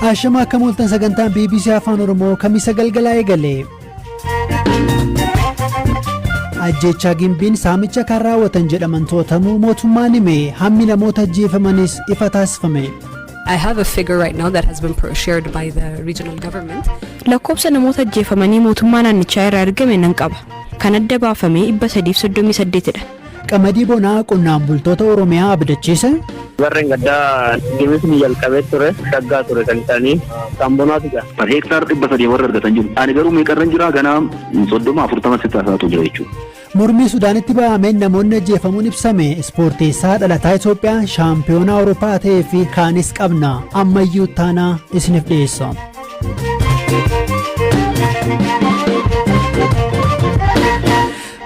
Ashama akkam ooltan sagantaan BBC Afaan Oromoo kamisa galgalaa eegale. Ajjeechaa Gimbiin saamicha kan raawwatan jedhaman to'atamuu mootummaan hime hammi namoota ajjeefamanis ifa taasifame. I have a figure right now that has been shared by the regional government. Lakkoofsa namoota ajjeefamanii mootummaa naannichaa irraa argame nan qaba. Kan adda baafame 338 dha. Qamadii bonaa qonnaan bultoota Oromiyaa abdachiise. Barreen gaddaa dimisni jalqabee ture shaggaa ture kan isaanii kan bonaatu jira. Per hectare 300 warra argatan jiru. Ani garuu meeqarran jira ganaa 30 40 sitti haasa'atu jira jechuudha. Mormii Sudaanitti ba'ameen namoonni ajjeefamuun ibsame. Ispoorteessaa dhalataa Itoophiyaa shaampiyoonaa Awurooppaa ta'ee fi kaanis qabna. Ammayyuu taanaa isiniif dhiyeessa.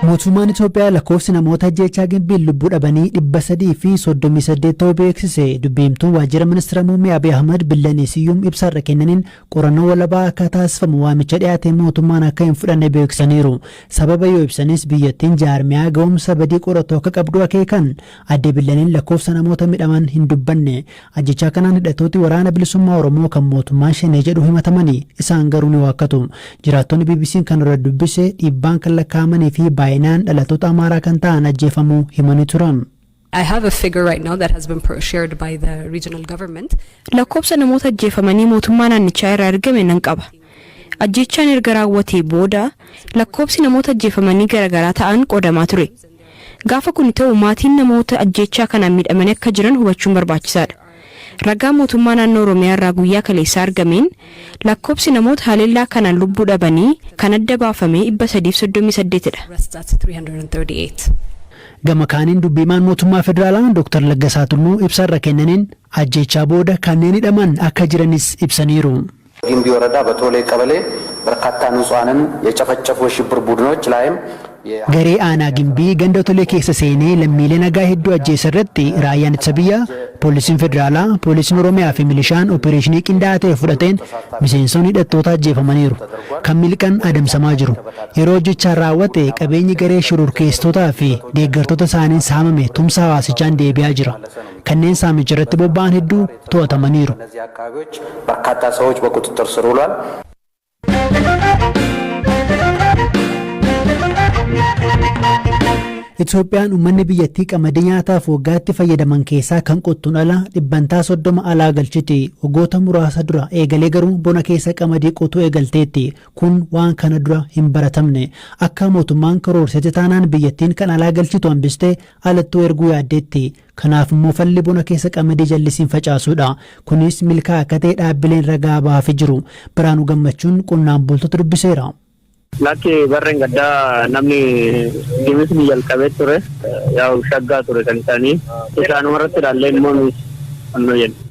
Mootummaan Itoophiyaa lakkoofsi namoota ajjeechaa Gimbiin lubbuu dhabanii 338 ta'uu beeksise. Dubbi himtuun waajjira ministira muummee Abiy Ahmad Billanee Siyyum ibsa kennaniin qorannoo walabaa akka taasifamu waamicha dhiyaate mootummaan akka hin fudhanne beeksisaniiru. Sababa yoo ibsanis biyyattiin jaarmiyaa ga'umsa badii qoratu akka qabdu akeekan. Adde Billaneen lakkoofsa namoota midhaman hin dubbanne. Ajjechaa kanaan hidhattooti waraana bilisummaa Oromoo kan mootummaan Shanee jedhu himatamanii isaan garuu ni waakkatu. Jiraattonni BBC'n kan irra dubbise dhiibbaan kan lakkaa'amanii fi baay'inaan dhalattoota Amaaraa kan ta'an ajjeefamuu himanii turan. I have a figure right now that has been shared by the regional government. Lakkoofsa namoota ajjeefamanii mootummaa naannichaa irraa argame nan qaba. Ajjeechaan erga raawwatee booda lakkoofsi namoota ajjeefamanii garaagaraa ta'an qoodamaa ture. Gaafa kun ta'u maatiin namoota ajjeechaa kanaan miidhamanii akka jiran hubachuun barbaachisaadha. Ragaa mootummaa naannoo Oromiyaa irraa guyyaa kaleessaa argameen lakkoofsi namoota haleellaa kanaan lubbuu dhabanii kan adda baafame 338 dha. Rests at 338. Gama kaaniin dubbiimaan mootummaa federaalaa Dr. Laggasaa Tulluu ibsarra kennaniin ajjeechaa booda kanneen hidhaman akka jiranis ibsaniiru. ጊምቢ ወረዳ በቶሌ ቀበሌ በርካታ ንጹሐንን የጨፈጨፉ የሽብር ቡድኖች ላይም Garee aanaa Gimbii ganda Tolee keessa seenee lammiilee nagaa hedduu ajjeese irratti raayyaan ittisa biyyaa, poolisiin federaalaa, poolisiin Oromiyaa fi milishaan opereeshinii qindaa'aa ta'e fudhateen miseensonni hidhattoota ajjeefamaniiru. Kan miliqan adamsamaa jiru. Yeroo hojjechaan raawwate qabeenyi garee shororkeessitootaa fi deeggartoota isaaniin saamame tumsa hawaasichaan deebi'aa jira. Kanneen saamicha irratti bobba'an hedduu to'atamaniiru. እነዚህ አካባቢዎች በርካታ ሰዎች በቁጥጥር ስር ውሏል። Itoophiyaan uummanni biyyattii qamadii nyaataaf waggaatti fayyadaman keessaa kan qottuun ala dhibbantaa 30 alaa galchiti. Waggoota muraasa dura eegalee garuu bona keessa qamadii qotuu eegalteetti. Kun waan kana dura hin baratamne. Akka mootummaan karoorsetti taanaan biyyattiin kan alaa galchitu hambistee alattuu erguu yaaddeetti. Kanaaf immoo falli bona keessa qamadii jallisiin facaasuudha. Kunis milkaa'aa akka ta'e dhaabbileen ragaa baafii jiru. Biraanuu Gammachuun qonnaan bultoota dubbiseera. Lakki barreen gaddaa namni dimisni jalqabee ture yaa'u shaggaa ture kan isaanii isaanuma irratti ilaallee immoo nuti fannoo jenna.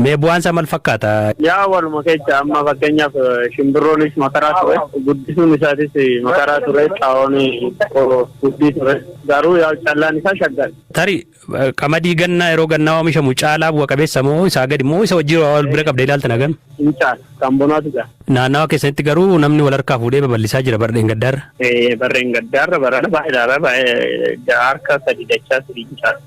Mee bu'aan isaa maal fakkaata? Yaa waluma keessa amma fakkeenyaaf shimbirroonis makaraa ture guddisuun isaatis makaraa ture xaa'oon guddii ture garuu yaa callaan isaa shaggaadha. Tarii qamadii gannaa yeroo gannaa oomishamu caalaa bu'a qabeessa moo isaa gadi moo isa wajjin wal bira qabdee ilaaltan hagam? Hin caala kan bonaatu caala. Naannawa keessanitti garuu namni wal harkaa fuudhee babal'isaa jira barreen gaddaarra. Barreen gaddaarra barana baay'eedha baay'ee harka sadi dachaa sadi hin caala.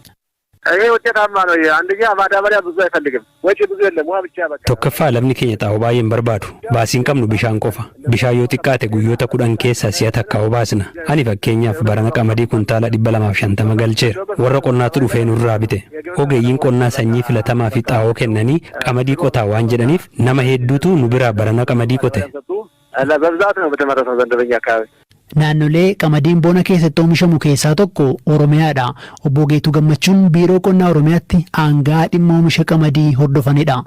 ይሄ ውጤታማ ነው። አንደኛ ማዳበሪያ ብዙ አይፈልግም፣ ወጪ ብዙ የለም፣ ውሃ ብቻ በቃ። Tokkoffaa lafni keenya xaa'oo baay'ee hin barbaadu. Baasiin qabnu bishaan qofa. Bishaan yoo xiqqaate guyyoota 10 keessaa si'a takka obaasna. Ani fakkeenyaaf barana qamadii kuntaala 250 galcheera. Warra qonnaatu dhufee nurraa bite. Ogeeyyiin qonnaa sanyii filatamaa fi xaa'oo kennanii qamadii qotaa waan jedhaniif nama hedduutu nu biraa barana qamadii qote. በብዛት ነው በተመረተው ዘንድሮ በኛ አካባቢ። Naannolee qamadiin bona keessatti oomishamu keessaa tokko Oromiyaadha. Obbo Geetuu Gammachuun biiroo qonnaa Oromiyaatti aangaa dhimma oomisha qamadii hordofanidha.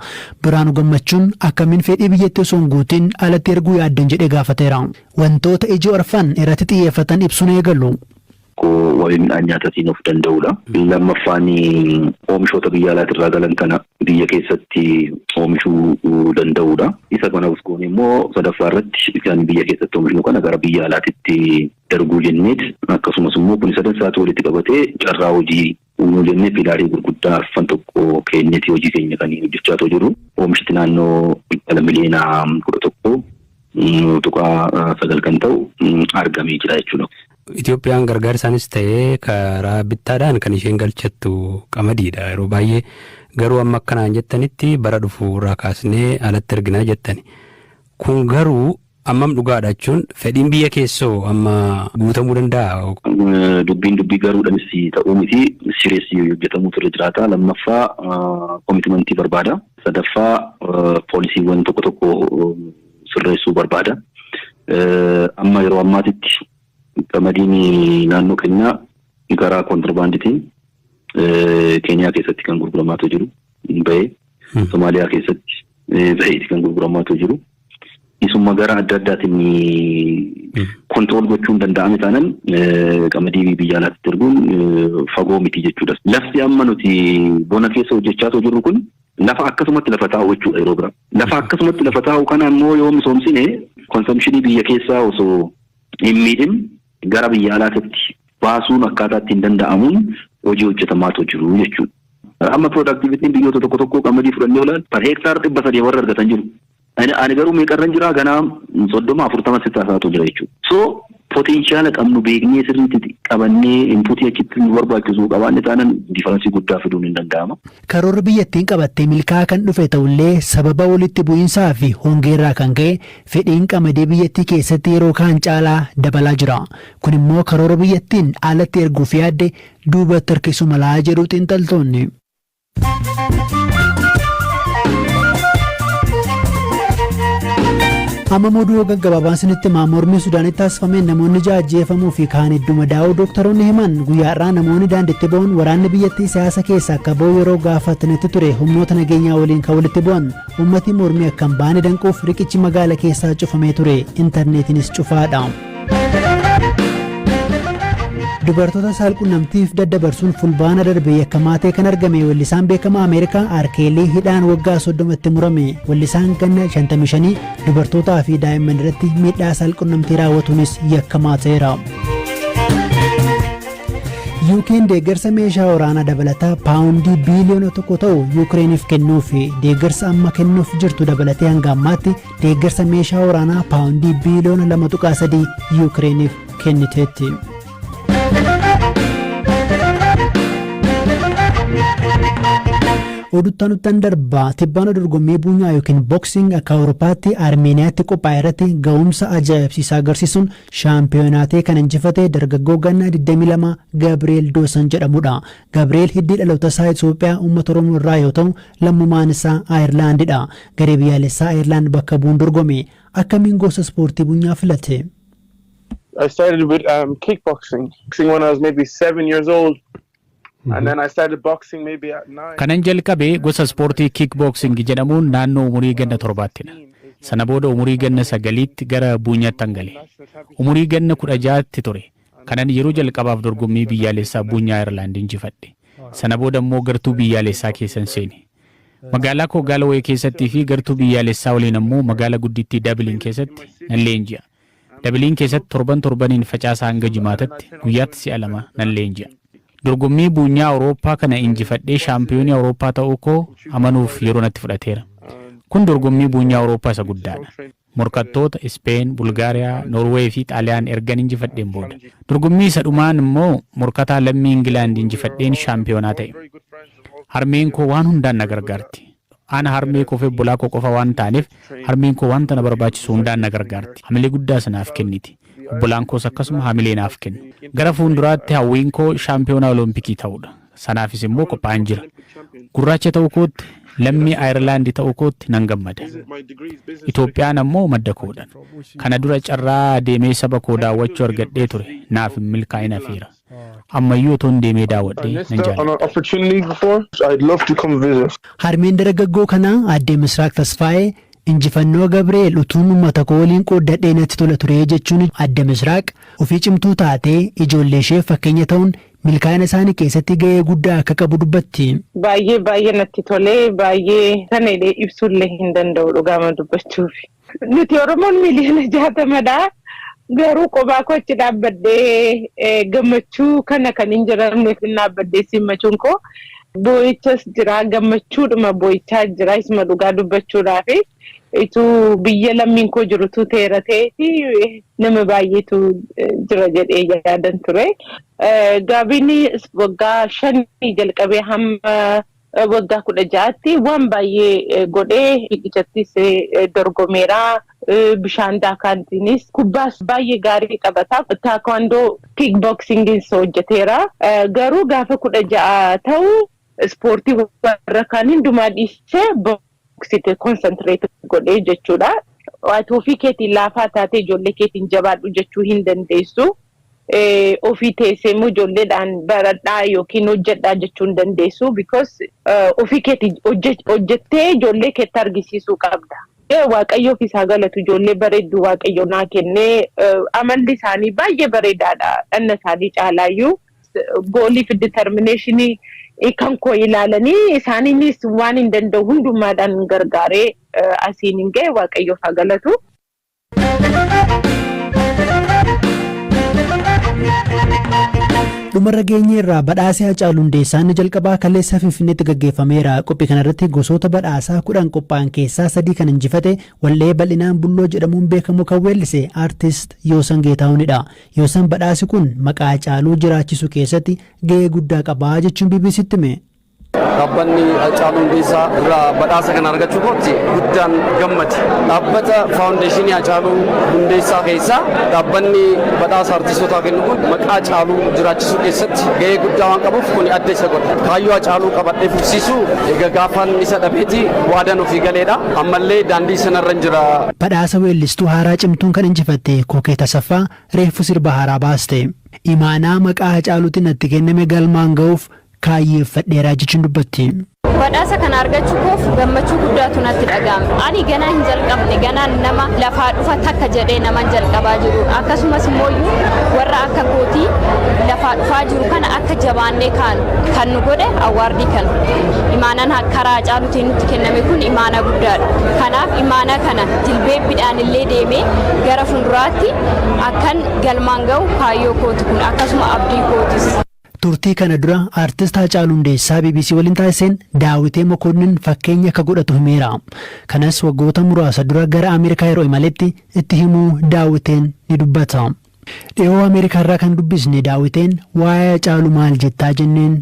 Biraanuu Gammachuun akkamiin fedhii biyyattii osoo hin guutin alatti erguu yaaddan jedhee gaafateera. Wantoota ijoo arfan irratti xiyyeeffatan ibsuun eegalu. Wabii midhaan nyaataatiin of danda'uudha. Lammaffaan oomishoota biyya alaatirraa galan kana biyya keessatti oomishuu danda'uudha. Isa kana goone immoo sadaffaa irratti kan biyya keessatti oomishnu kana gara biyya alaatitti darbuu jenneet akkasumas immoo kun sadansaatu walitti qabatee carraa hojii uumuu jennee pilaarii gurguddaa arfan tokko kenneeti hojii keenya kan hojjechaa jiru. Oomishti naannoo miliyoona 11.9 kan ta'u argamee jira jechuudha. Itoophiyaan gargaarsaanis ta'ee karaa bittaadhaan kan isheen galchattu qamadiidha. Yeroo baay'ee Garuu amma akkanaan jettanitti bara dhufu irraa kaasnee alatti erginaa jettani. Kun garuu ammam dhugaadha jechuun, fedhiin biyya keessoo amma guutamuu danda'a? Dubbiin dubbii garuudhaanis ta'uu miti, sireessi hojjetamuutu irra jiraata. Lammaffaa, commitmentii barbaada. Sadaffaa, policywwan tokko tokko sirreessuu barbaada. Amma yeroo ammaatitti qamadiin naannoo keenyaa karaa kontirbaanditiin Keeniyaa keessatti kan gurguramaatu jiru bahee, Somaaliyaa keessatti baheeti kan gurguramaatu jiru. Isuma gara adda addaatiin control gochuun danda'ame taanan, qamadii biyya alaatti erguun fagoo miti jechuudha. Lafti amma nuti bona keessa hojjechaa jirru kun lafa akkasumatti lafa taa'u jechuudha yeroo biraa. Lafa akkasumatti lafa taa'u kana immoo yoo misoomsine, consumptionii biyya keessaa osoo hin miidhin gara biyya alaatti baasuun akkaataa ittiin danda'amuun hojii hojjetamaatu jiru jechuudha. Amma productivityn biyyoota tokko tokko qamadii fudhannee olaan per hectare 300 warra argatan jiru. Ani garuu meeqarran jira? Ganaa 30 40 sitti haasa'atu jira jechuudha. So potentiala qabnu beeknee, sirriitti qabannee, inputii achitti nu barbaachisu qabaanne taanan, differenceii guddaa fiduun hin danda'ama. Karoorri biyyattiin qabattee milkaa'aa kan dhufe ta'ullee, sababa walitti bu'iinsaa fi hongeerraa kan ka'e fedhiin qamadii biyyattii keessatti yeroo kaan caalaa dabalaa jira. Kun immoo karoora biyyattiin alatti erguuf yaadde duubatti harkisuu malaa jedhu xiinxaltoonni. Amma oduu gaggabaabaan sinitti himaa. Mormii Sudaanitti taasifameen namoonni 6 ajjeefamuu fi kaan hedduu madaa'uu dooktaroonni himan. Guyyaa har'aa namoonni daandiitti ba'uun waraanni biyyattii siyaasa keessa akka ba'u yeroo gaafatanitti ture humnoota nageenyaa waliin kan walitti bu'an. Ummati mormii akka hin baane danquuf riqichi magaala keessaa cufamee ture, intarneetiinis cufaadha. Dubartoota saalqunnamtiif daddabarsuun Fulbaana darbe yakkamaa ta'e kan argame weellisaan beekamaa Ameerikaa R. Kelly hidhaan waggaa 30tti murame. Weellisaan ganna 55 dubartootaa fi daa'imman irratti miidhaa saalqunnamtii raawwatuunis yakkamaa ta'eera. UK'n deeggarsa meeshaa waraanaa dabalataa paawundii biiliyoona 1 ta'u Yukireeniif kennuuf. Deeggarsa amma kennuuf jirtu dabalatee hanga ammaatti deeggarsa meeshaa waraanaa paawundii biiliyoona 2.3 Yukireeniif kenniteetti. Oduttaan uttan darbaa. Tibbaana dorgommii buunyaa yookiin boxing akka Awuropaatti Armeeniyaatti qophaa'e irratti ga'umsa ajaa'ibsiisaa agarsiisuun shaampiyoonaa kan injifate dargaggoo ganna 22 Gabriel Doosan jedhamudha. Gabriel hiddii dhaloota isaa Itoophiyaa uummata Oromoo irraa yoo ta'u, lammummaan isaa Ayirlaandidha. Garee biyyaalessaa Ayirlaand bakka bu'uun dorgome. Akkamiin gosa ispoortii bunyaa filate? I started with kickboxing when I was maybe 7 years old. And then I started boxing maybe at 9. Kanan jalqabe gosa ispoortii kickboxing jedhamuun naannoo umurii ganna 7ttidha. Sana booda umurii ganna 9tti gara buunyaatti gale. Umurii ganna 16tti ture. Kanan yeroo jalqabaaf dorgommii biyyaalessaa buunyaa Ayirlaand injifadhe. Sana booda immoo gartuu biyyaalessaa keessan seene. Magaalaa koo Gaalawee keessattii fi gartuu biyyaalessaa waliin ammoo magaalaa guddittii Dabiliin keessatti nan leenji'a. Dabiliin keessatti torban torbaniin Facaasaa hanga Jimaatatti guyyaatti si'a lama nan leenji'a. Dorgommii buunyaa Awurooppaa kana injifadhee shaampiyoonii Awurooppaa ta'uu koo amanuuf yeroo natti fudhateera. Kun dorgommii buunyaa Awurooppaa isa guddaadha. Morkattoota Ispeen, Bulgaariyaa, Noorweey fi Xaaliyaan ergan injifadheen booda. Dorgommii isa dhumaan immoo morkataa lammii Ingilaand injifadheen shaampiyoonaa ta'e. Harmeen koo waan hundaan na gargaarti. Ana, harmee koo fi obbolaa koo qofa waan taaneef, harmeen koo wanta na barbaachisu hundaan na gargaarti. Hamilee guddaas naaf kenniti. Obbolaan koos akkasuma hamilee naaf kennu. Gara fuulduraatti hawwiin koo shaampiyoonaa Olompikii ta'uudha. Sanaafis immoo qophaa'an jira. Gurraacha ta'uu kootti, lammii Ayirlaandii ta'uu kootti nan gammada. Itoophiyaan ammoo madda koodha. Kana dura carraa deemee saba koo daawwachuu argadhee ture. Naaf hin milkaa'in hafeera. Ammayyuu otoon deemee daawwadhee nan jaalladha. Opportunity before. I'd love to come visit. Harmeen dargaggoo kanaa Aadde Misraaq Tasfaayee, "Injifannoo Gabri'eel utuun uummata koo waliin qooddadhee natti tola ture," jechuun, Aadde Misraaq ofii cimtuu taatee ijoollee ishee fakkeenya ta'uun milkaa'ina isaanii keessatti gahee guddaa akka qabu dubbatti. Baay'ee baay'ee natti tolee, baay'ee kana illee ibsuullee hin danda'u dhugaama dubbachuuf. Nuti Oromoon miiliyoona 60dha. Garuu qophaa koo achi dhaabbadhee gammachuu kana kan hin jedhamneef dhaabbadhee simachuun koo, boo'ichas jira, gammachuudhuma boo'ichaa jira. Isuma dhugaa dubbachuudhaafi, ituu biyya lammiin koo jirutu teera ta'eeti nama baay'eetu jira jedhee yaadan ture. Gaabiin waggaa 5 jalqabee hamma Waggaa 16tti waan baay'ee godhee, fiigichattis dorgomeera. Bishaan daakaatiinis, kubbaas baay'ee gaarii taphata. Taekwondo, kickboxingis hojjeteera. Garuu gaafa 16 ta'u ispoortii warra kaan hundumaa dhiisee boksiitti concentrate godhee jechuudha. Ati ofii keetiin laafaa taatee ijoollee keetiin jabaadhu jechuu hin dandeessu. Ofii teessee immoo ijoolleedhaan baradhaa yookiin hojjedhaa jechuu hin dandeessu, because ofii keetii hojjettee ijoollee keetti argisiisuu qabda. Waaqayyoof isaa galatu, ijoollee bareedduu Waaqayyo naa kennee, amalli isaanii baay'ee bareedaadha. Dhanna isaanii caalaayyuu goalii fi determinationii kan koo ilaalanii isaaniinis waan hin danda'u hundumaadhaan gargaaree asiin hin ga'e. Waaqayyoof haa galatu. Dhumarra geenye irraa badhaasee Hacaaluu Hundeessaa inni jalqabaa kaleessa Finfinneetti gaggeeffameera. Qophii kanarratti gosoota badhaasaa 10 qophaa'an keessaa sadii kan injifate wallee bal'inaan Bulloo jedhamuun beekamu kan weellise aartist Yoosan Geetaahunidha. Yoosan badhaasi kun maqaa Hacaaluu jiraachisuu keessatti gahee guddaa qabaa jechuun BBCtti hime. Dhaabbanni Hacaaluu Hundeessaa irraa badhaasa kana argachuu kootti guddaan gammade. Dhaabbata Faawundeeshinii Hacaaluu Hundeessaa keessaa dhaabbanni badhaasa artiistootaa kennu kun maqaa Hacaaluu jiraachisuu keessatti gahee guddaa waan qabuuf kun adda isa godha. Kaayyoo Hacaaluu qabadhee fufsiisuu egaa gaafaan isa dhabeeti waadaan ofii galeedha. Ammallee daandii sanarra hin jira. Badhaasa weellistuu haaraa cimtuun kan injifatte Kookee Tasaffaa reeffu sirba haaraa baaste. Imaanaa maqaa Hacaaluutiin natti kenname galmaan ga'uuf kaayyeeffadheeraa jechuun dubbatti. Badhaasa kana argachuu koof gammachuu guddaatu natti dhaga'ame. Ani ganaa hin jalqabne, ganaan nama lafaa dhufa takka jedhee naman jalqabaa jiru. Akkasumas immoo warra akka kootii lafaa dhufaa jiru kana akka jabaannee kaanu kan nu godhe awardii kana. Imaanaan karaa Hacaaluutiin nutti kenname kun imaanaa guddaadha. Kanaaf imaanaa kana jilbeebbiidhaan illee deemee gara fuulduraatti akkan galmaan ga'u kaayyoo kooti kun, akkasuma abdii kootis. Turtii kana dura aartist Hacaaluu Hundeessaa BBC waliin taasiseen Daawitee Mokonnin fakkeenya akka godhatu himeera. Kanas waggoota muraasa dura gara Ameerikaa yeroo imaletti itti himuu Daawiteen ni dubbata. Dhiyoo Ameerikaa irraa kan dubbisne Daawiteen waa'ee Hacaaluu maal jettaa jenneen.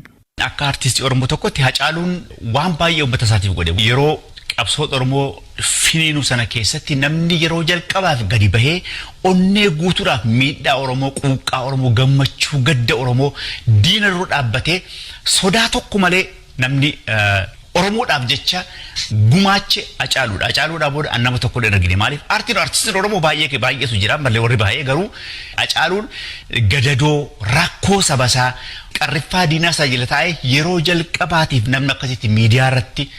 Akka artistii Oromoo tokkotti Hacaaluun waan baay'ee uummata isaatiif godhe. Yeroo qabsoo Oromoo finiinuu sana keessatti namni yeroo jalqabaaf gadi bahee onnee guutuudhaaf miidhaa Oromoo, quuqqaa Oromoo, gammachuu, gadda Oromoo diina dura dhaabbatee sodaa tokko malee namni Oromoodhaaf jecha gumaache Hacaaluudha. Hacaaluudhaa booda an nama tokko hin argine. Maaliif? Aartiin, artistiin Oromoo baay'ee baay'eetu jira malee warri baay'ee, garuu Hacaaluun gadadoo rakkoo sabasaa qarriffaa diinaa isaa jala taa'ee yeroo jalqabaatiif namni akkasitti miidiyaa irratti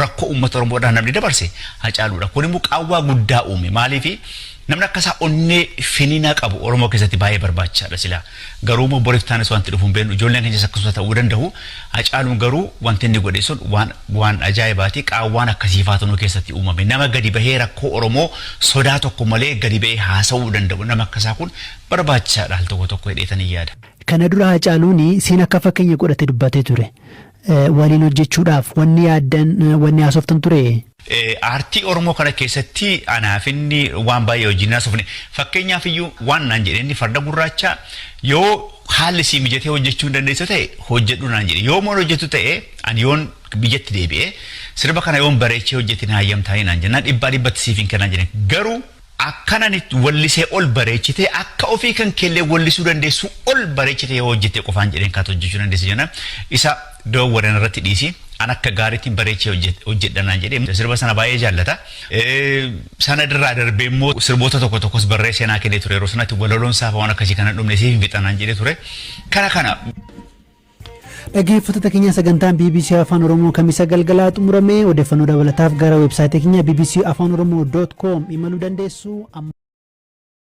rakkoo uummata Oromoodhaan namni dabarse Hacaaluudha. Kun immoo qaawwaa guddaa uume. Maaliif? Namni akkasaa onnee finiinaa qabu Oromoo keessatti baay'ee barbaachisaadha silaa. Garuu immoo boriif taanis wanti dhufu hin beeknu, ijoolleen keenyas akkasuma ta'uu danda'u. Hacaaluun garuu wanti inni godhe sun waan ajaa'ibaati. Qaawwaan akkasii faatu nu keessatti uumame. Nama gadi bahee rakkoo Oromoo sodaa tokko malee gadi bahee haasa'uu danda'u. Nama akkasaa kun barbaachisaadha al tokko tokko hidheetanii yaada. Kana dura Hacaaluun siin akka fakkeenya godhate dubbatee ture. Waliin hojjechuudhaaf wanni yaaddan, wanni haasoftan ture? Aartii Oromoo kana keessatti anaaf inni waan baay'ee wajjin haasofne. Fakkeenyaaf iyyuu waan naan jedhe, inni Farda Gurraacha yoo haalli sii mijatee hojjechuu hin dandeessu ta'e hojjedhu naan jedhe. Yoo immoo hojjetu ta'e, ani yoon biyyatti deebi'ee sirba kana yoon bareechee hojjetin hayyamtaanii naan jennaan, dhibbaa dhibbatti siif hin kennaan jedhe. Garuu akkanan wallisee ol bareechitee, akka ofii kan keellee wallisuu dandeessu ol bareechitee yoo hojjette qofaan jedheen kaatu hojjechuu dandeessa jennaan, isa doowwaran irratti dhiisi, an akka gaariitiin bareechee hojjedha naan jedhee, sirba sana baay'ee jaallata. Sana irraa darbee immoo sirboota tokko tokkos barreessee naa kennee ture, yeroo sanatti walaloon saafaa waan akkasii kana dhumne siif hin fixa naan jedhee ture. Kana kana. Dhaggeeffattoota keenya, sagantaan BBC Afaan Oromoo Kamisa galgalaa xumurame. Odeeffannoo dabalataaf gara weebsaayitii keenya bbcafaanoromoo.com imaluu dandeessu.